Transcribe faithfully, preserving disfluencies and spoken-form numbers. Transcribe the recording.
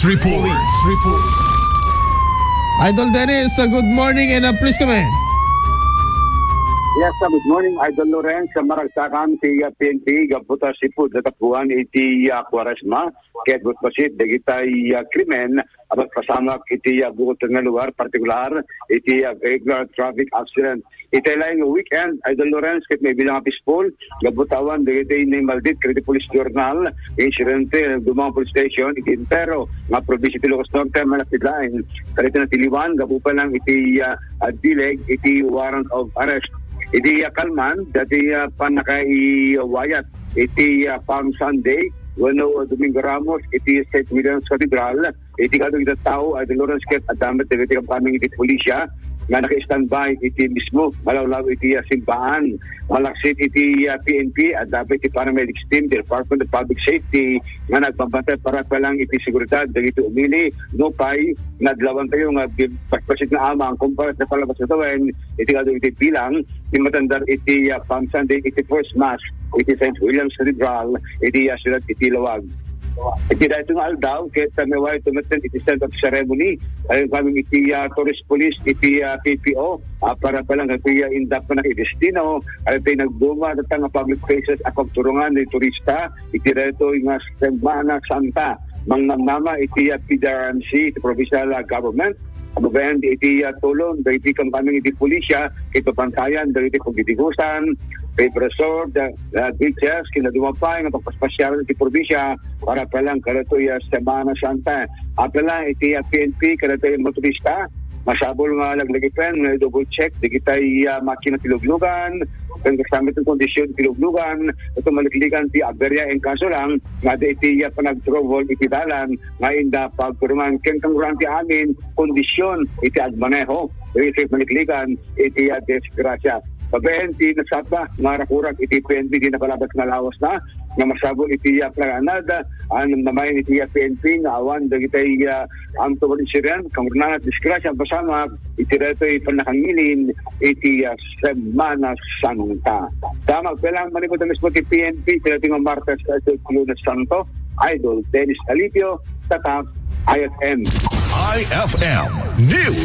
Report. Report. Idol Dennis, uh, good morning and, uh, please come in. Yes, uh, good morning, Idol Lorenz. Sa maragsakan ti, uh, P N P, gapu ta sipud natapuan iti, uh, Kuaresma, ket basbasit dagitay, uh, krimen, abat pasamak iti, uh, bukod nga lugar, partikular iti, uh, vehicular traffic accident. Iti laeng weekend, Idol Lorenz, ket may bilang a peaceful, gapu ta awan dagiti naimaldit ket iti Police Journal, insidente, dumang police station, iti entero nga probinsia ti Ilocos Norte, malaksid laeng, kadagiti natiliwan, gapu pa lang iti, ah, ah, dileg, iti warrant of arrest. Iti, ah, kalman, dati, ah, pannakaiwayat, iti, ah, Palm Sunday, wenno Domingo Ramos, iti Saint William's Cathedral, iti kadagiti tao, Idol Lorenz, ket adda met dagiti kamkameng iti pulisya nga naka-standby iti mismo malawlaw iti, ah, simbaan. Malaksid iti, ah, P N P, adda met iti paramedics team, the Department of Public Safety, nga nagbabantay para pa lang iti seguridad dagiti umili. Nupay, nadlawan tayo nga bi-, basbasit nga amang kumpara sa palabas nga tawen, iti kadagiti bilang, ti matandar iti, ah, Palm Sunday, iti first mass, iti Saint William's Cathedral, iti, ah, siyudad iti Laoag. Iti daytoy nga aldaw, ket, ah, may way tumetten iti send-off ceremony. Ay, kami iti, ah, tourist police, iti, ah, P P O, ah, para pa lang iti, ah, indap na iti destino. Ay, iti nagduma, datang nga public places, a pagturungan ni turista, iti daytoy nga Semana Santa. Mangnamnama iti, ah, P D R M C, iti provincial, ah, government, ababaen iti, ah, tulong, dagiti kamkameng iti pulisya, iti pantayan, dagiti pagdidigusan, paper sword, ah, ah, beaches, kinaduma pay nga pagpaspasyalan iti probinsya para pa lang kadatoy, ah, Semana Santa. Apela iti, ah, P N P, kadatoy motorista, masapul nga laglagipen nga i-double check dagitay, ah, makina ti luglugan, ken kastamit ti kondisyon ti luglugan, ket maliklikan ti aberya in kaso lang nga adda iti, ah, panagtrouble iti dalan nga inda pagturungan ken kangrunaan ti amin kondisyon iti agmaneho. Iti maliklikan iti, ah, disgrasya. Babaen ti nasapa nga rakurak iti P N P iti napalabas nga lawas na, nga masapul iti, ah, panaganad, ah, namnamaen iti, ah, P N P nga awan dagitay, ah, untoward incident, kangrunaan, disgrasya, pasamak, iti daytoy pannakangilin iti, ah, Semana Santa. Damag pa lang manipud mismo ti P N P, iti daytoy nga Martes, ah, iti Lunes Santo, Idol Dennis Alipio, Tatak, I F M. I F M News.